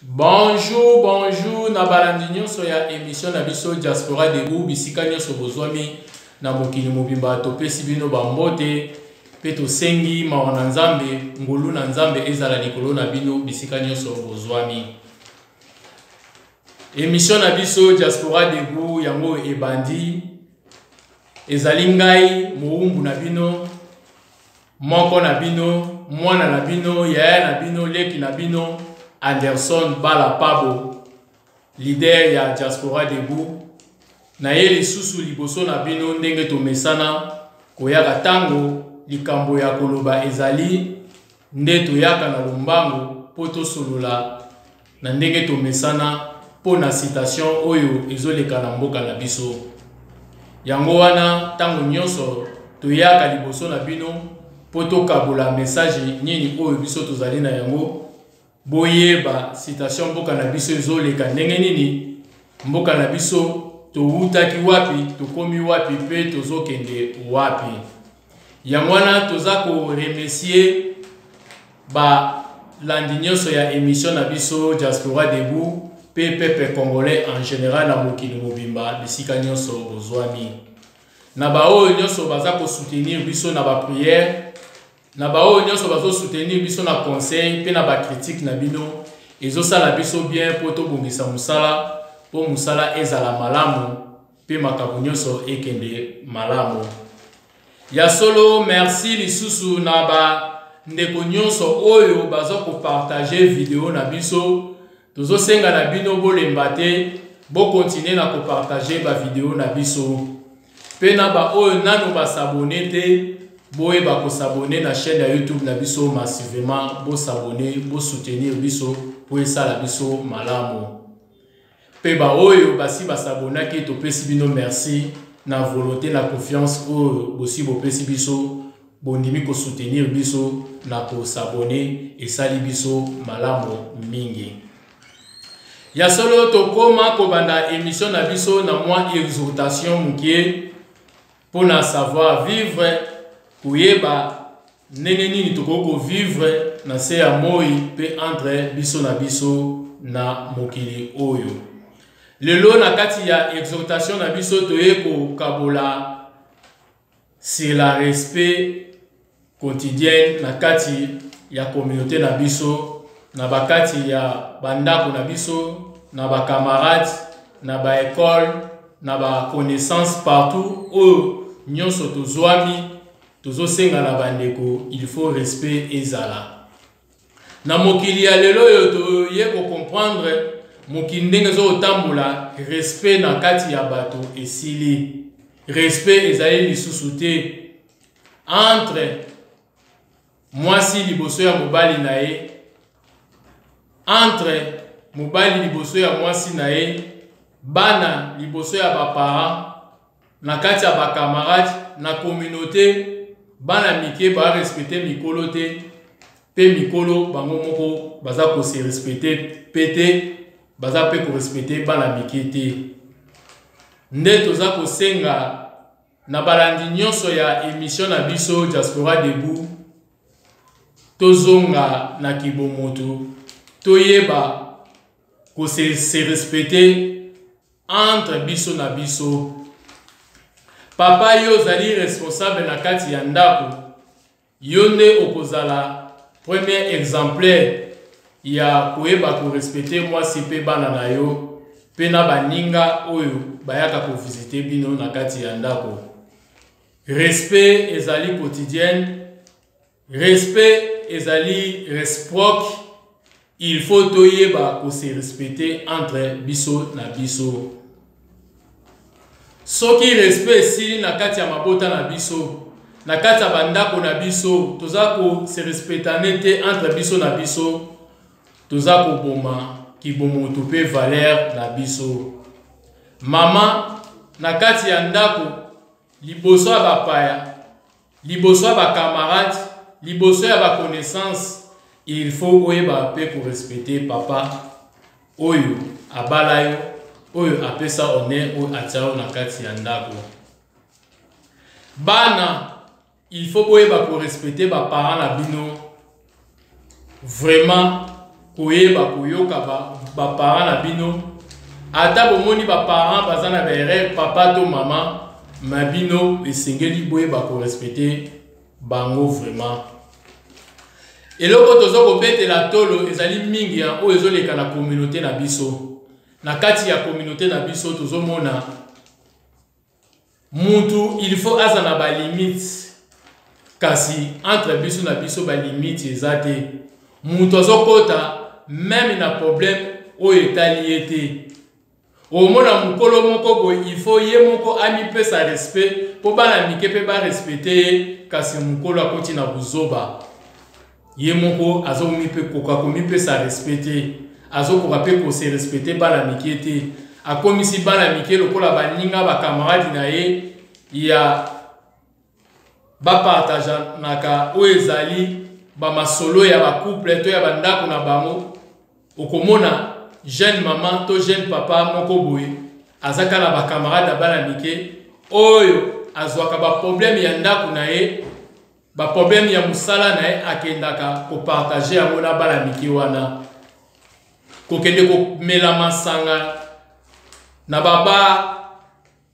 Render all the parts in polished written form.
Bonjour, bonjour na balandi nyonso ya emission na biso Diaspora Debout, bisika nyonso bozwami na mokili mobimba, topesi bino bambote mpe tosengi mawa na Nzambe, ngolu na Nzambe ezala likolo na bino bisika nyonso bozwami. Emission na biso Diaspora Debout yango ebandi, ezali ngai mowumbu na bino Moko na bino, mwana na bino, yaya na bino, leki na bino, Anderson Bala Pabo, leader ya Diaspora Debout. Naye lisusu liboso na bino ndenge tomesana koyaka tango likambo ya koloba ezali nde toyaka na lombango mpo tosolola na ndenge tomesana mpo na citation oyo ezoleka na mboka na biso. Yango wana ntango nyonso toyaka liboso na bino mpo tokabola message nini oyo biso tozali na yango. Boyeba citation mboka na biso ezoleka ndenge nini, mboka na biso towutaki wapi, tokomi wapi mpe tozokende wapi. Yango wana toza ko remercier ba landi nyonso ya emission na biso Diaspora Debout pe peuple congolais en general na mokili mobimba bisika nyonso bozwami. Na ba oyo nyonso baza ko soutenir biso na ba prière, na ba oyo nyonso bazo soutenir biso na conseil pe na ba critique na bino, ezosala biso bien po tobongisa mosala po mosala ezala malamu pe makambo nyonso ekende malamu. Ya solo merci lisusu na ba ndeko nyonso oyo baza ko partager video na biso. Tozosenga na bino bolemba te, bo continuer na ko partager ba video na biso. Pe na ba oyo nano ba s'abonner te, boyeba ko s'abonner na chaîne ya YouTube na biso massivement, bo s'abonner, bo soutenir biso po esala biso malamu. Pe ba oyo basi ba s'abonnaki, topesi bino merci na volonté na confiance oyo bosi bopesi biso, bondimi ko soutenir biso na ko s'abonner, esali biso malamu mingi. Ya solo tokoma kobanda emission na biso na mwa exhortation mokie pona savoir vivre, koyeba ndenge nini tokoki ko vivre na se ya moi pe entre biso na biso na mokili oyo. Lelo na kati ya exhortation na biso toye kokabola sur la respect quotidienne na kati ya communauté na biso, na bakati ya bandako na biso, na ba camarades, na ba école, na ba connaissances partout oyo nyonso tozwami. Tozosenga na bandeko, il faut respect ezala. Na mokili ya lelo oyo toye ko comprendre mokili ndenge ezo kotambola, respect na kati ya bato esili. Respect ezali lisusu te entre mwasi liboso ya mobali na ye, entre mobali liboso ya mwasi na ye, bana liboso ya ba parents, na kati ya ba camarades, na communauté, bana mike ba respecter mikolo te, pe mikolo bango moko baza ko se respecter pe te, baza pe ko respecter bana mike te. Nde toza kosenga na balandi nyonso ya emission na biso Diaspora Debout, tozonga na kibomoto, toyeba ko se respecter entre biso na biso. Papa, yo ozali responsable na kati ya ndako, yo nde okozala premier exemplaire ya koyeba ko respecter mwasi pe bana na yo pe na baninga oyo bayaka ko visiter bino na kati ya ndako. Respect ezali quotidienne, respect ezali reciproque, il faut toyeba ko se respecter entre biso na biso. Soki respect esili na kati ya mabota na biso, na kati ya bandako na biso, toza ko se respectane te entre biso na biso, toza koboma kibomoto pe valeur na biso. Mama na kati ya ndako, liboso ya bapaya, liboso ya ba camarades, liboso ya ba connaissances, il faut oyeba pe ko respecter papa oyo abala yo, oyo apesa honneur, oyo atia yo na kati ya ndako. Bana, il faut boyeba ko respecter ba parents na bino vraiment. koyeba koyoka ba parents na bino. Ata bomoni ba parents baza na ba erreur, papa to mama, ma bino esengeli boyeba ko respecter bango vraiment. Eloko toza kobetela tolo ezali mingi ya oyo ezoleka na communauté na biso. Na kati ya communauté na biso tozomona mutu il faut aza na ba limite, kasi entre biso na biso ba limite eza te. Mutu azokota meme na problème oyo etali ye te. Omona mokolo moko boye il faut ye moko amipesa respect mpo bana mike mpe barespecte ye, kasi mokolo akoti na buzoba, ye moko azokoka komipesa respect te, azokoka mpe kose respecte bana mike te. Akomisi bana mike lokola baninga bakamaradi na ye ya bapartageanaka oyo ezali bamasolo ya bacouple to ya bandako na bango. Okomona jeune mama to jeune papa moko boye azaka na bakamarade ya bana mike oyo azwaka baproblème ya ndako na ye, baproblème ya mosala na ye, akendaka kopartage yango na bana mike wana. Kokende komela masanga na baba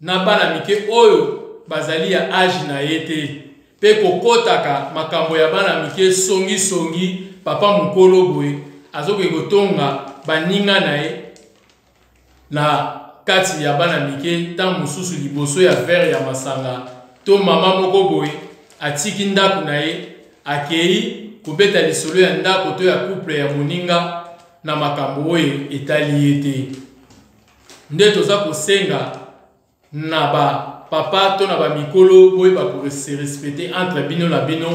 na bana mike oyo bazali ya age na ye te, mpe kokotaka makambo ya bana mike songisongi. Papa mokolo boye azokoki kotonga baninga na ye na kati ya bana mike, ntango mosusu liboso ya verre ya masanga, to mama moko boye atiki ndako na ye akei kobeta lisolo ya ndako to ya couple ya moninga na makambo oyo etali ye te. Nde toza kosenga na ba papa to na ba mikolo boyeba ko se respecter entre bino na bino,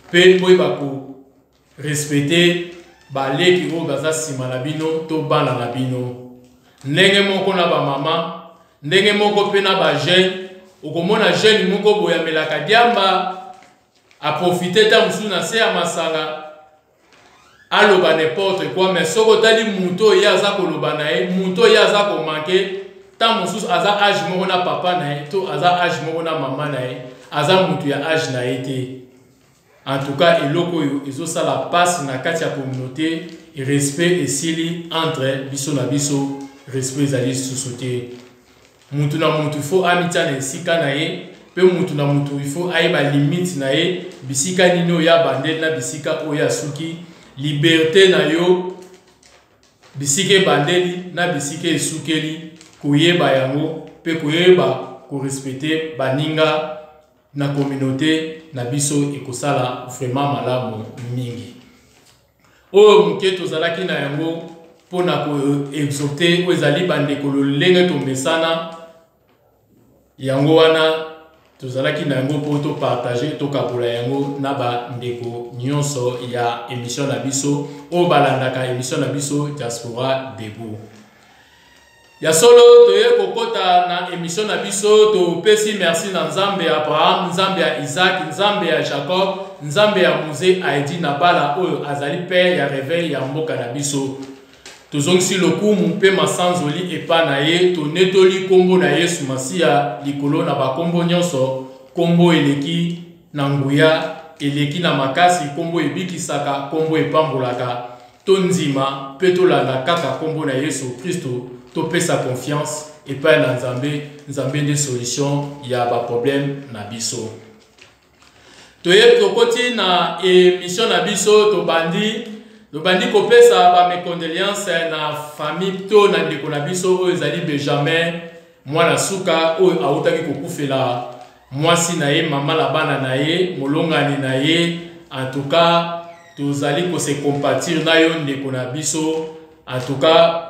mpe boyeba ko respecter baleki oyo baza nsima na bino to bana na bino. Ndenge moko na bamama, ndenge moko mpe na bajeune. Okomona jeune moko boye amelaka diamba, aprofite ntango mosusu na se ya masanga, aloba n'importe quoi, mais soki otali moto oyo ye aza koloba na ye, moto oyo ye aza komanke, ntango mosusu aza age moko na papa na ye to aza age moko na mama na ye, aza moto ya age na ye te. En tout cas eloko oyo ezosala mpasi na kati ya communauté, respect esili entre biso na biso, respect ezali lisusu te. Mutu na mutu fo amitia na esika na ye, mpe mutu na mutu ifo ayeba limite na ye, bisika nini oyo abandeli na bisika oyo asuki, liberté na yo bisika ebandeli na bisika esukeli, koyeba yango mpe koyeba korespecte baninga na communauté na biso ekosala vraiment malamu mingi. Oyo moke tozalaki na yango mpona koexhorte oyo ezali bandeko lolenge tomesana yango wana, tozalaki na yango mpo topartage, tokabola yango na bandeko nyonso ya émission na biso oyo balandaka émission na biso Diaspora Debout. Ya solo toye kokota na émission na biso, topesi merci na Nzambe ya Abraham, Nzambe ya Isaac, Nzambe ya Jacob, Nzambe ya Mzee Aidi na bala oyo azali père ya réveil ya mboka na biso. Tozongisi lokumu mpe masanzoli epa na ye, tonetoli nkombo na Yesu Masiya likolo na bakombo nyonso, nkombo eleki na nguya, eleki na makasi, nkombo ebikisaka, nkombo epambolaka. Tondima mpe tolanda kaka nkombo na Yesu Kristo, topesa confiance epai na Nzambe. Nzambe nde solution ya baproblème na biso. Toye tokoti na émission na biso, tobandi kopesa ba mes condoléances na famille to na ndeko na biso oyo ezali Benjamin mwana suka, oyo awutaki kokufela mwasi na ye, mama na bana na ye, molongani na ye. En tout cas tozali kose compatir na yo ndeko na biso. En tout cas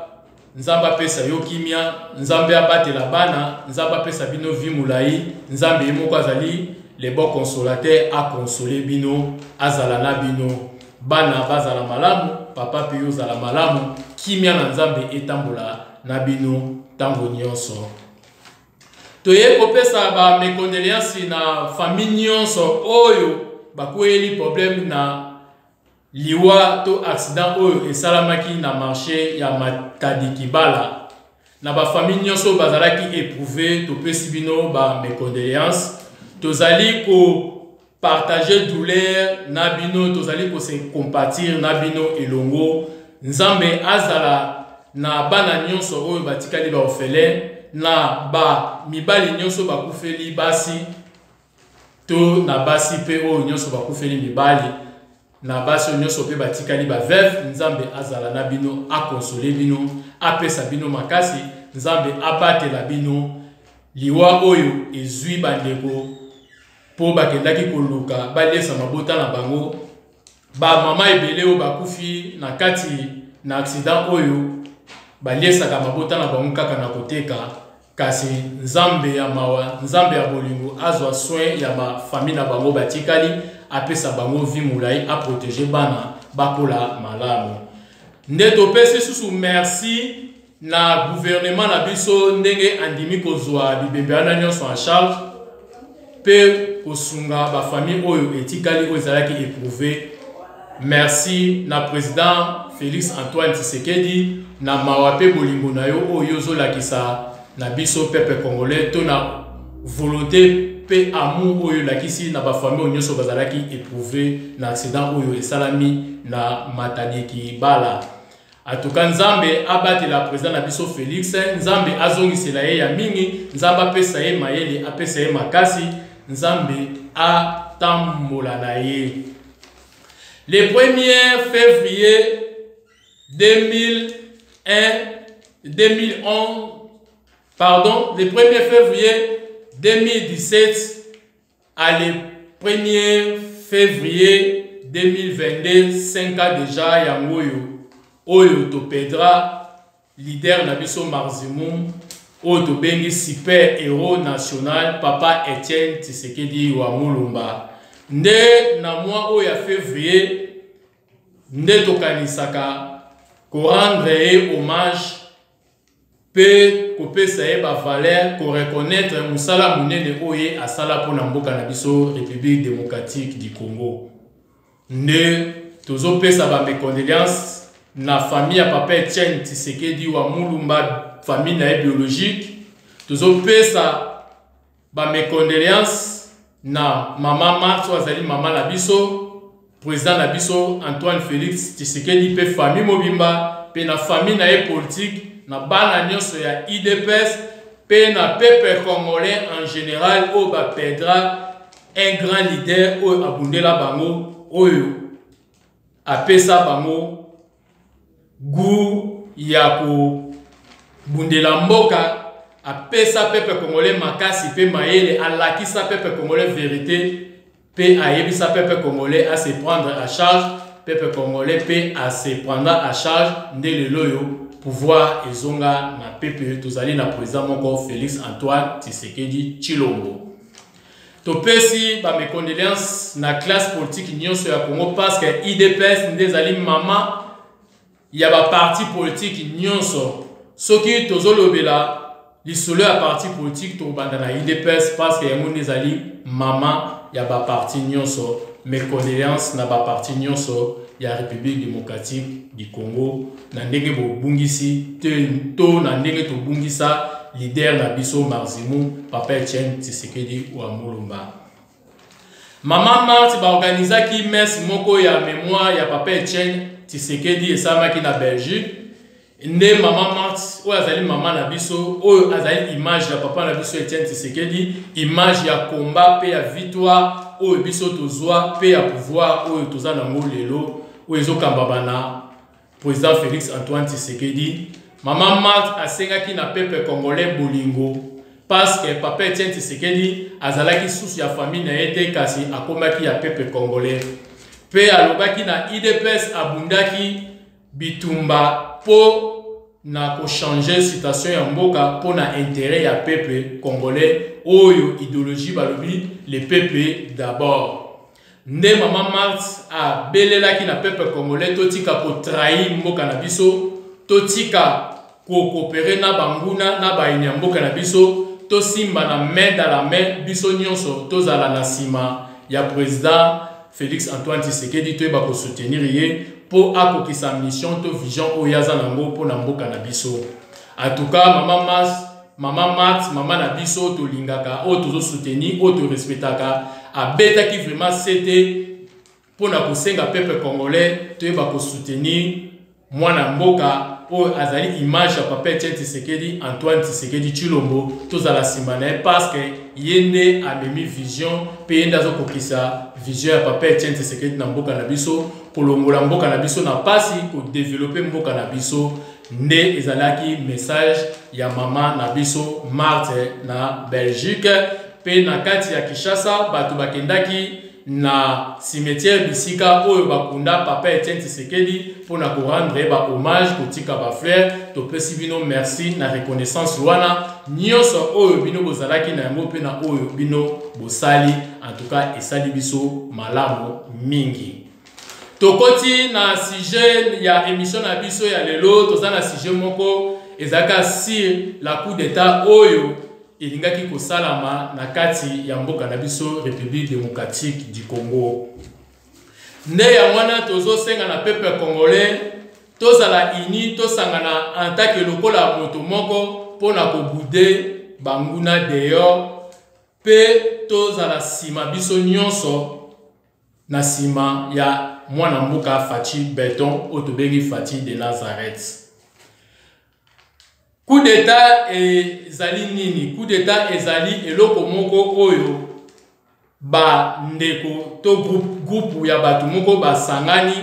Nzambe apesa yo kimia, Nzambe abatela bana, Nzambe apesa bino vie molai, Nzambe ye moko azali le bon consolateur, akonsole bino, azala na bino, bana bazala malamu, papa mpe yo ozala malamu, kimia na Nzambe etambola na bino ntango nyonso. Toye kopesa ba mes condoléances na famille nyonso oyo bakweyeli problème na liwa to accident oyo esalamaki na marché ya Matadi Kibala. Na ba famille nyonso oyo bazalaki éprouvé, topesi bino ba mes condoléances. Tozali ko partager douleur na bino, tozali ko se compatir na bino elongo. Nzambe azala na bana nyonso oyo batikali ba orphelin, na ba mibali nyonso bakufeli basi to na basi mpe oyo nyonso bakufeli mibali, na basi oyo nyonso mpe batikali ba veuve. Nzambe azala na bino, akonsole bino, apesa bino makasi, Nzambe abatela bino. Liwa oyo ezwi bandeko mpo bakendaki koluka baliesa mabota na bango, ba mama ebele oyo bakufi na kati na accident oyo baliesaka mabota na bango kaka na koteka. Kasi Nzambe ya mawa, Nzambe ya bolingo azwa soin ya ba famille na bango batikali, apesa bango vie molai, aproteger bana bakola malamu. Nde topesi susu merci na gouvernement na biso ndenge andimi kozwa bibembe wana nyonso en charge mpe kosunga ba famille oyo etikali oyo ezalaki éprouvé. Merci na président Félix Antoine Tshisekedi na mawa mpe bolingo na yo oyo ozolakisa na biso peuple congolais, to na volonté mpe amour oyo olakisi na ba famille oyo nyonso bazalaki éprouvé na accident oyo esalami na Matadi Kibala. En tout cas, Nzambe abatela président na biso Félix, Nzambe azongisela ye ya mingi, Nzambe apesa ye mayele, apesa ye makasi, Nzambe atambola na ye. Le 1er février 2001, 2011, pardon, le 1er février 2017 à le 1er février 2022, 5 ans déjà yango oyo, oyo topedra leader na biso Marzimum, oyo tobengi super héros national Papa Etienne Tshisekedi wa Mulumba. Nde na mois oyo ya février nde tokanisaka korendre ye hommage mpe kopesa ye ba valeur, koreconnaître mosala monene oyo ye asala mpona mboka na biso République démocratique du Congo. Nde tozopesa ba mes condoléances na famille ya Papa Etienne Tshisekedi wa Mulumba, famille na ye biologique. Tozopesa ba mes condoléances na mama Marthe oyo azali mama na biso, président na biso Antoine Félix Tshisekedi mpe famille mobimba, mpe na famille na ye politique, na bana nyonso ya UDPS mpe na peuple congolais en général oyo baperdra un grand leader oyo abundela bango, oyo apesa bango goût ya kobundela mboka, apesa peuple congolais makasi mpe mayele, alakisa peuple congolais vérité mpe ayebisa peuple congolais à se prendre à charge. Peuple congolais mpe à se prendre à charge. Nde lelo oyo pouvoir ezonga na peuple, tozali na président moko Félix Antoine Tshisekedi Tshilombo. Topesi ba mes condoléances na classe politique nyonso ya Congo, parce que UDPS nde ezali mama ya ba parti politique nyonso. Soki tozolobela lisolo ya parti politique, tokobanda na UDPS, parce que yango nde ezali mama ya ba parti nyonso. Mes condoléances na ba parti nyonso ya République démocratique du Congo na ndenge bobungisi te to na ndenge tobungisa leader na biso Marzimu Papa Etienne Tshisekedi wa Mulumba. Mama Marthe baorganizaki messe moko ya mémoire ya Papa Etienne Tshisekedi, esalamaki na Belgique. Nde mama Marthe oyo azali mama na biso, oyo azali image ya papa na biso Etienne Tshisekedi, image ya combat mpe ya victoire oyo biso tozwa mpe ya pouvoir oyo toza nango lelo, oyo ezokambama na président Félix Antoine Tshisekedi. Mama Marthe asengaki na peuple congolais bolingo, parce que Papa Etienne Tshisekedi azalaki susu ya famille na ye te, kasi akomaki ya peuple congolais. Mpe alobaki na UDPS abundaki bitumba mpo na kochanger situation ya mboka mpo na intérêt ya peuple congolais, oyo idéologie balobi le peuple d'abord. Nde mama Marthe abelelaki na peuple congolais totika kotrahir mboka na biso, totika kocoopérer na banguna na bayini ya mboka na biso, tosimba na main dans la main, biso nyonso tozala na nsima ya président Félix Antoine Tshisekedi, toyeba kosoutenir ye mpo akokisa mission to vision oyo aza nango mpo na mboka na biso. En tout cas, mama Mas, mama Marthe, mama na biso tolingaka, oyo tozosoutenir, oyo torespectaka, abetaki vraiment sete mpo na kosenga peuple congolais toyeba kosoutenir Mwana mboka oyo azali image ya papa Etienne Tshisekedi, Antoine Tshisekedi Tshilombo, tozala nsima na ye parce que ye nde amemi vision mpe ye nde azokokisa vision ya papa Etienne Tshisekedi na mboka na biso, kolongola mboka na biso na pasi, kodevelope mboka na biso. Nde ezalaki message ya mama na biso Marthe na Belgique. Mpe na kati ya Kinshasa bato bakendaki na cimetière bisika oyo bakunda papa Etienne Tshisekedi mpo na korendre ba hommage, kotika ba fleurs. Topesi bino merci na reconnaissance wana nyonso oyo bino bozalaki na yango mpe na oyo bino bosali. En tout cas esali biso malamu mingi. Tokoti na sujet ya émission na biso ya lelo. Toza na sujet moko ezalaka sur la coup d'état oyo elingaki kosalama na kati ya mboka na biso République démocratique du Congo. Nde yango wana tozosenga na peuple congolais tozala uni, tosangana en tant que lokola moto moko mpona kobude banguna dehors, mpe tozala nsima biso nyonso na nsima ya mwana mboka Fatshi Beton oyo tobengi Fatshi de Nazareth. Coup d'état ezali nini? Coup d'état ezali eloko moko oyo bandeko to groupe ya bato moko basangani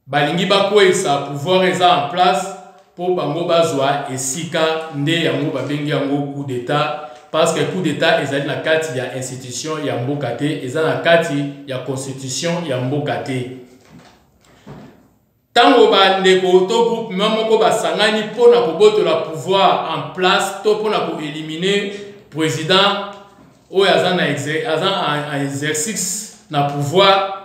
balingi bakweyisa pouvoir eza en place mpo bango bazwa esika, nde yango babengi yango coup d'état. Parce que coup d'état ezali na kati ya institution ya mboka te, eza na kati ya constitution ya mboka te. Ntango bandeko to groupement moko basangani mpona kobotola pouvoir en place to mpona koéliminer président oyo aza na aza en exercice na pouvoir,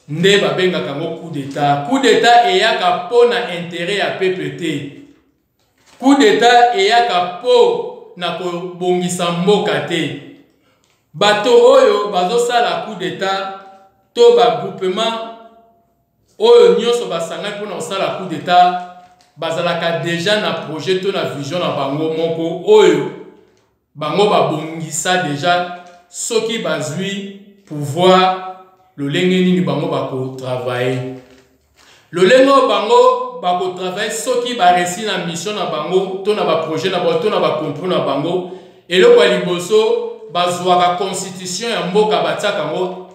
nde babengaka yango coup d'état. Coup d'état eyaka mpo na intérêt ya peuple te. Coup d'état eyaka mpo na kobongisa mboka te. Bato oyo bazosala coup d'état to bagroupement oyo nyonso basangani mpona kosala coup d'état bazalaka déjà na projet to na vision na bango moko oyo bango babongisa déjà soki bazwi pouvoir lolenge nini bango bakotravaille, lolenge oyo bango bakotravaille soki baréussi na mission na bango to na baprojet na bango to na bacomplot na bango. Eloko ya liboso, bazwaka constitution ya mboka, batiaka yango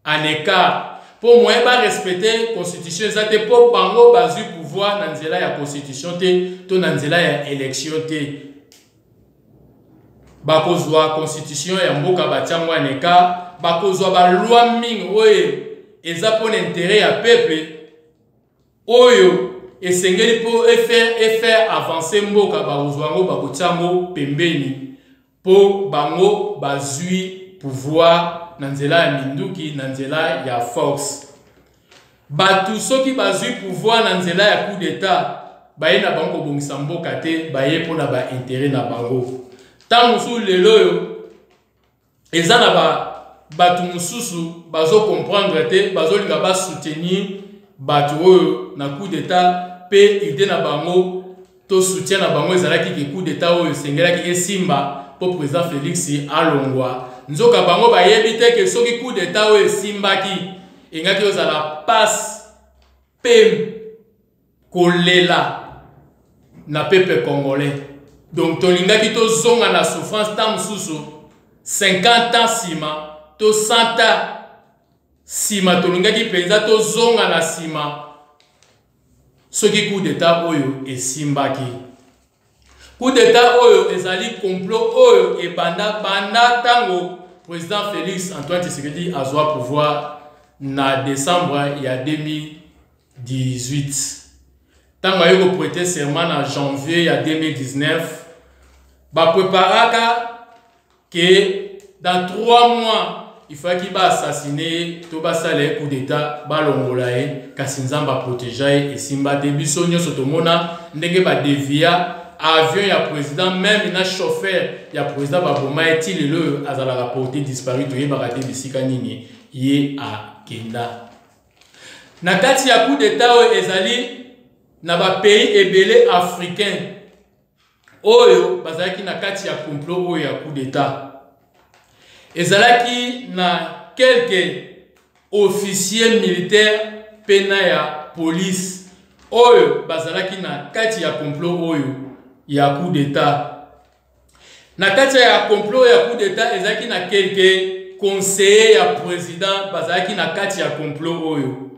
en écart mpo moyen barespecte constitution eza te, mpo bango bazwi pouvoir na nzela ya constitution te to na nzela ya élection te. Bakozwa constitution ya mboka, batia yango en écart. Bakozwa baloi mingi oyo eza mpona intérêt ya peuple, oyo esengeli mpo efaire avancer mboka, bakozwa yango, bakotia yango pembeni, mpo bango bazwi pouvoir na nzela ya minduki, na nzela ya force. Bato soki bazwi pouvoir na nzela ya coup d'état, baye na bango kobongisa mboka te, baye mpona baintérêt na bango. Ntango mosusu lelo oyo eza na bato mosusu bazocomprendre te, bazolinga basoutenir bato oyo na coup d'état, mpe idée na bango to soutien na bango ezalaki ke coup d'état oyo esengelaki esimba mpo président Félix alongwa. Nzoka bango bayebi te ke soki coup d'état oyo esimbaki, engaki ozala passe mpe kolela na peuple congolais. Donc tolingaki tozonga na souffrance ntango mosusu 50 ans nsima to 100 ans nsima. Tolingaki mpenza tozonga na nsima soki coup d'état oyo esimbaki. Coup d'état oyo ezali complot oyo ebanda banda ntango président Félix Antoine Tshisekedi azwa pouvoir na décembre ya 2018. Ntango aye koprêter serment na janvier ya 2019, bapreparaka ke dans 3 mois il fallaki baassassine ye to basala ye coup d'état, balongola ye. Kasi Nzambe aprotégea ye, esimba te. Biso nyonso tomona ndenge badévia avion ya président, même na chauffeur ya président baboma ye. Ti lelo oyo azalaka porté disparu, toyebaka te bisika nini ye akenda. Na kati ya coup d'état oyo, ezali na bapays ebele africain oyo bazalaki na kati ya complot oyo ya coup d'état. Ezalaki na quelques officiers militaires mpe na ya police. oyo bazalaki na kati ya complot oyo ya coup d'etat. Na kati ya complot ya coup d'etat, ezalaki na quelques conseillers ya président bazalaki na kati ya complot oyo.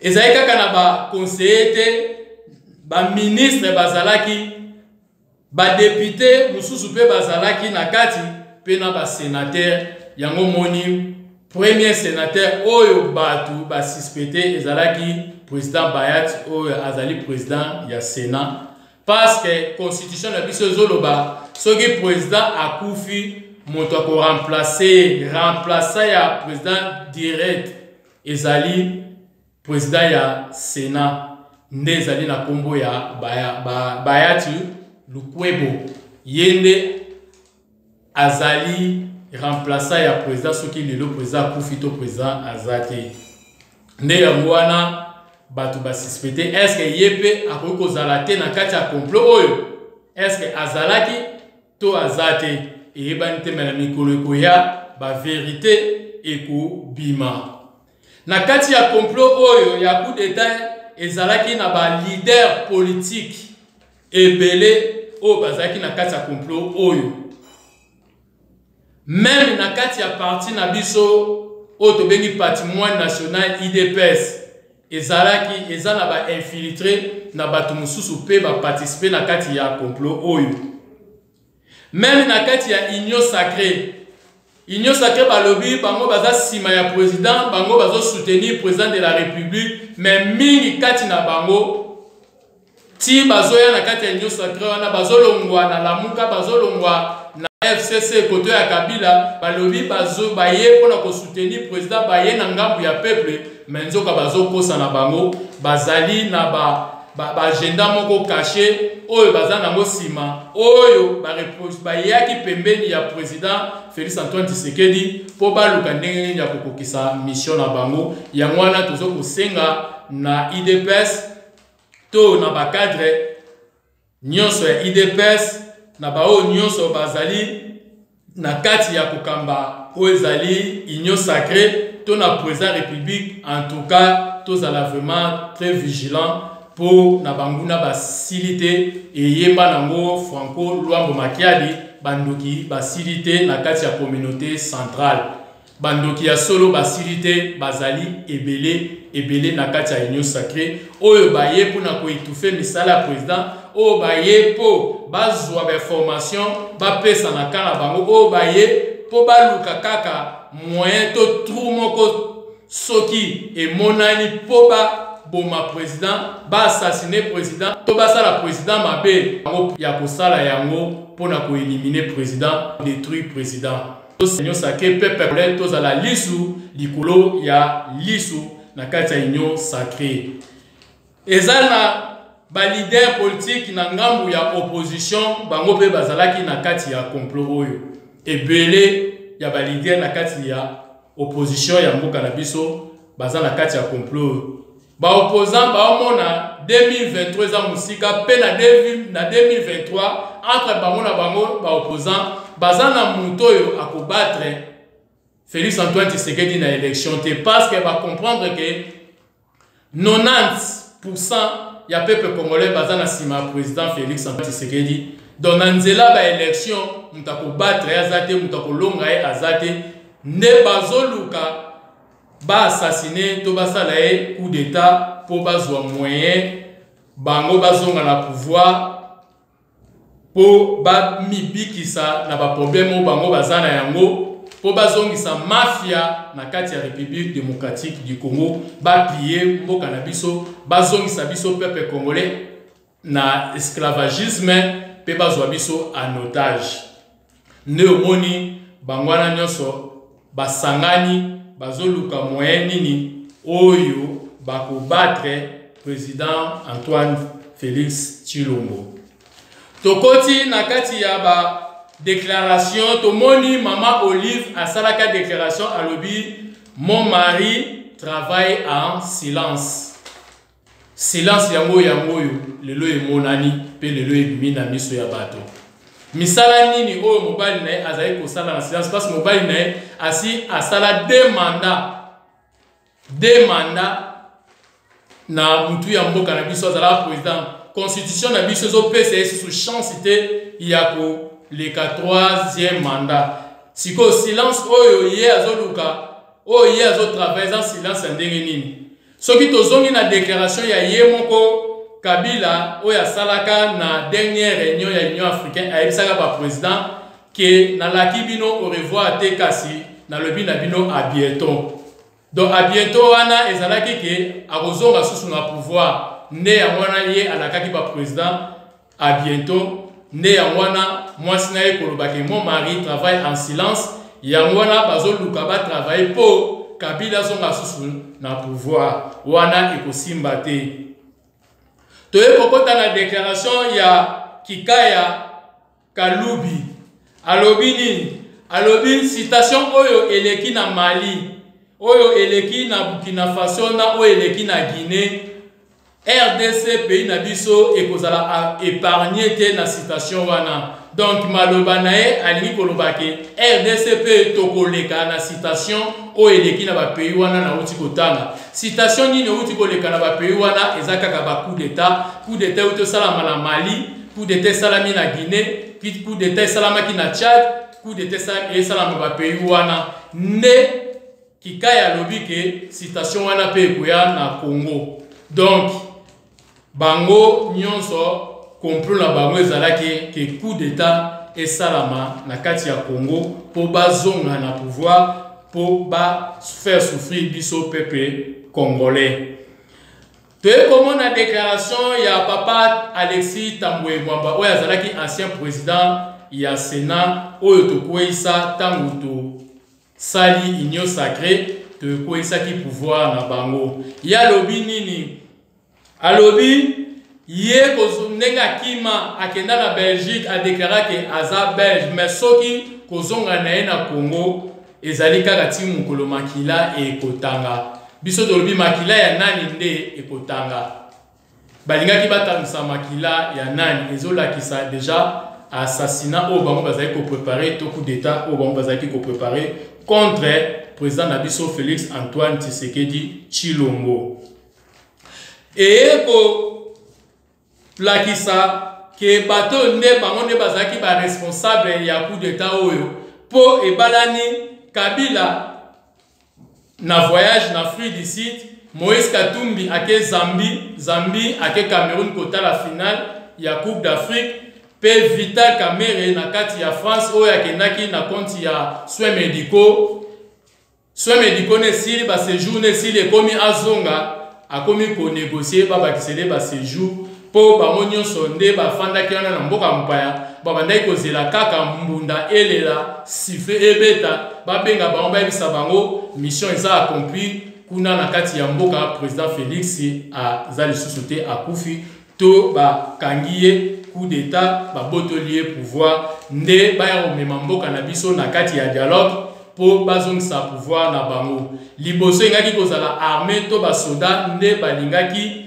Ezalaki kaka na ba conseillers te, ba ministres bazalaki, ba députés mosusu mpe bazalaki na kati, mpe na ba sénateurs. Yango moni premier sénateur oyo bato basuspecte ezalaki président Bahati, oyo azali président ya Sénat, parce que constitution na biso ezoloba soki président akufi, moto akoremplace, remplaçant ya président direct ezali président ya Sénat, nde ezali na nkombo ya Bahati Lukwebo. Ye nde azali remplaçant ya président soki lelo président akufi to président aza te. Nde yango wana bato basuspecte: est-ce ye mpe akoki kozala te na kati ya complot oyo? Est-ce azalaki to aza te? Eyebani te, me na mikolo ekoya bavérité ekobima. Na kati ya complot oyo ya coup d'etat, ezalaki na baleader politique ebele oyo bazalaki na kati ya complot oyo. Même na kati ya parti na biso oyo tobengi Patrimoine National, UDPS, ezalaki, eza na bainfiltré na bato mosusu mpe baparticipe na kati ya complot oyo. Même na kati ya Union Sacrée, Union Sacrée balobi bango baza nsima ya président, bango bazosoutenir président de la République, mais mingi kati na bango ti bazoya na kati ya Union Sacrée wana, bazolongwa na Lamuka, bazolongwa na FCC koto ya Kabila. Balobi bazo baye mpona kosoutenir président, baye na ngambu ya peuple, mais nzoka bazokosa na bango, bazali na ba agenda ba moko caché oyo baza nango nsima, oyo bayaki pembeni ya président Félix Antoine Tshisekedi mpo baluka ndenge nini ya kokokisa mission na bango. Yango wana toza kosenga na UDPS to na bacadre nyonso ya UDPS, na baoyo nyonso bazali na kati ya kokamba oyo ezali Union Sacrée, to na président République, en tout cas tozala vraiment très vigilant mpo na banguna basili te. Eyemba nango Franco Lwambo Makiadi, bandoki basili te na kati ya communauté centrale. Bandoki ya solo basili te, bazali ebele ebele na kati ya Union Sacrée, oyo baye mpona koétouffer misala ya président, oyo baye mpo bazwa bainformation bapesa na ka na bango, oyo baye mpo baluka kaka moyen to trou moko soki emonani mpo baboma président, baassassine président to basala président mabe. Yango ya kosala yango mpona koéliminer président, détruire président. Union Sacrée, peuple, tozala lisu likolo ya lisu na kati ya Union Sacrée. Eza na baleader politique na ngambu ya opposition, bango mpe bazalaki na kati ya complot oyo. Ebele ya baleader na kati ya opposition ya mboka na biso baza na kati ya complot oyo. Baopposant baomona 2023 eza mosika, mpe na 2023, entre bango na bango baopposant baza na moto oyo akobattre Félix Antoine Tshisekedi na élection te, parce que bacomprendre que 90% ya peuple congolais baza na nsima ya président Félix Antoine Tshisekedi. Donc na nzela baélection, moto akobattre ye aza te, moto akolonga ye aza te. Nde bazoluka baassassine to basala ye coup d'état mpo bazwa moyen bango bazonga na pouvoir, mpo bamibikisa na baproblème oyo bango baza na yango, mpo bazongisa mafia na kati ya République Démocratique du Congo, bapiller mboka na biso, bazongisa biso peuple congolais na esclavagisme mpe bazwa biso en otage. Nde omoni bango wana nyonso basangani, bazoluka moyen nini oyo bakobattre président Antoine Félix Tshilombo. Tokoti na kati ya badéclaration. Tomoni mama Olive asalaka déclaration, alobi: "Mon mari travaille en silence." Silence yango, yango oyo lelo emonani mpe lelo ebimi na miso ya bato. Misala nini oyo mobali na ye azali kosala na silence? Parce mobali na ye asi asala deux mandats, deux mandats. na mutu ya mboka na biso, azalaka président. Constitution na biso ezopesa ye susu chance te ya koleka troisième mandat. Sikoyo silence oyo ye azoluka, oyo ye azotravaille, eza silence ya ndenge nini? Soki tozongi na déclaration ya ye moko Kabila oyo asalaka na dernière réunion ya Union africaine, ayebisaka baprésident ke nalaki bino au revoir te, kasi nalobi na bino à bientôt. Donc à bientôt wana ezalaki ke akozonga susu na pouvoir. Nde yango wana ye alakaki baprésident à bientôt. Nde yango wana mwasi na ye koloba ke mon mari travaille en silence. Yango wana bazoluka batravaille mpo Kabila azonga susu na pouvoir. Wana ekosimba te. Toye kokɔta na déclaration ya Kikaya Kalubi. Alobi nini? Alobi citation oyo eleki na Mali, oyo eleki na Burkina Faso na oyo eleki na Guinée, RDC pays na biso ekozala épargne te na citation wana. Donc maloba na ye alingi koloba ke RDC mpe tokoleka na citation oyo eleki na bapays wana nauti kotanga. Citation nini euti koleka na bapays wana? Eza kaka bacoup d'état. Coup d'état euti osalama na Mali, coup d'état esalami na Guinée, coup d'état esalamaki na Tchad, coup d'état esalama bapays wana. Nde Kikaya alobi ke citation wana mpe ekoya na Congo. Donc bango nyonso, complot na bango ezalaki ke coup d'état esalama na kati ya Congo mpo bazonga na pouvoir, mpo bafaire souffrir biso peuple congolais. Toye komona déclaration ya papa Alexis Tambwe Mwamba oyo azalaki ancien président ya Sénat oyo tokweyisa ntango tosali Union sacrée, tokweyisaki pouvoir na bango. Ye alobi nini? Alobi ye ndenge akima, akenda na Belgique, adéclara ke aza Belge, mais soki kozonga na ye na Congo ezali kaka ti mokolo makila ekotanga. Biso tolobi, makila ya nani nde ekotanga? Balingaki batangisa makila ya nani? Ezolakisa déjà assassinat oyo bango bazalaki kopréparer to coup d'état oyo bango bazalaki kopréparer contre président na biso Félix Antoine Tshisekedi Tshilombo. Eye kolakisa ke bato nde bango nde bazalaki baresponsable ya coup d'état oyo, mpo ebalani Kabila na voyage na Afrique du Sud, Moïse Katumbi ake Zambie, Zambie ake Cameroun kotala finale ya Coupe d'Afrique, mpe Vital Kamerhe na kati ya France oyo akendaki na compte ya soins médicaux. Soins médicaux na esili, baséjour na esili, ekomi azonga, akomi konégocier babakisele baséjour, mpo bango nyonso nde bafandaki wana na mboka mopaya, babandaki kozela kaka mbunda elela, sifflet ebeta, babenga bango, bayebisa bango mission eza accompli kuna na kati ya mboka, président Félix aza lisusu te, akufi to bakangi ye, coup d'état, babotoli ye pouvoir, nde baya komema mboka na biso na kati ya dialogue mpo bazongisa pouvoir na bango. Liboso engaki kozala armée to basoda nde balingaki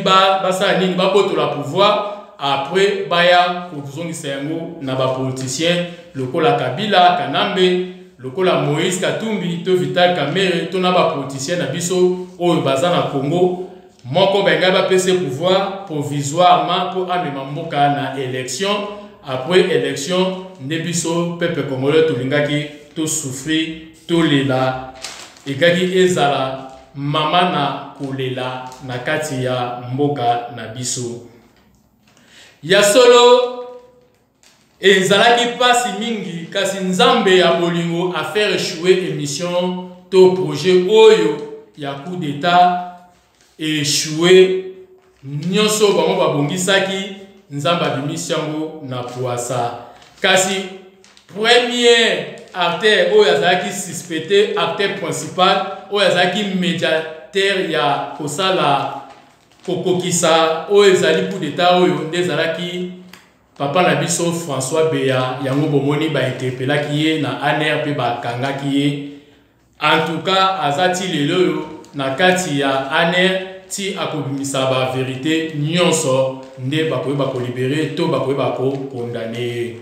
basala nini? Babotola pouvoir, après baya kozongisa yango na bapoliticien lokola Kabila, Kanambe, lokola Moïse Katumbi to Vital Kamerhe to na bapoliticien na biso oyo baza na Congo moko. Balingai bapesa pouvoir provisoirement mpo amema mboka na élection. Après élection nde biso peuple congolais tolingaki tosouffrir, tolela, ekaki ezala mama na kolela na kati ya mboka na biso. Ya solo, ezalaki mpasi mingi, kasi Nzambe ya bolingo afaire échouer émission to projet oyo ya coup d'état. Échoué nyonso bango babongisaki, Nzambe abimisi yango na pwasa. Kasi premier acteur oyo azalaki suspecté, acteur principal oyo azalaki médiateur ya kosala, kokokisa oyo ezali coup d'état oyo, nde ezalaki papa na biso François Beya. Yango bomoni bainterpelaki ye na ANR mpe bakangaki ye. En tout cas aza ti lelo oyo na kati ya ANR ti akobimisa bavérité nyonso, nde bakoyeba kolibérer to bakoyeba kocondamner ye.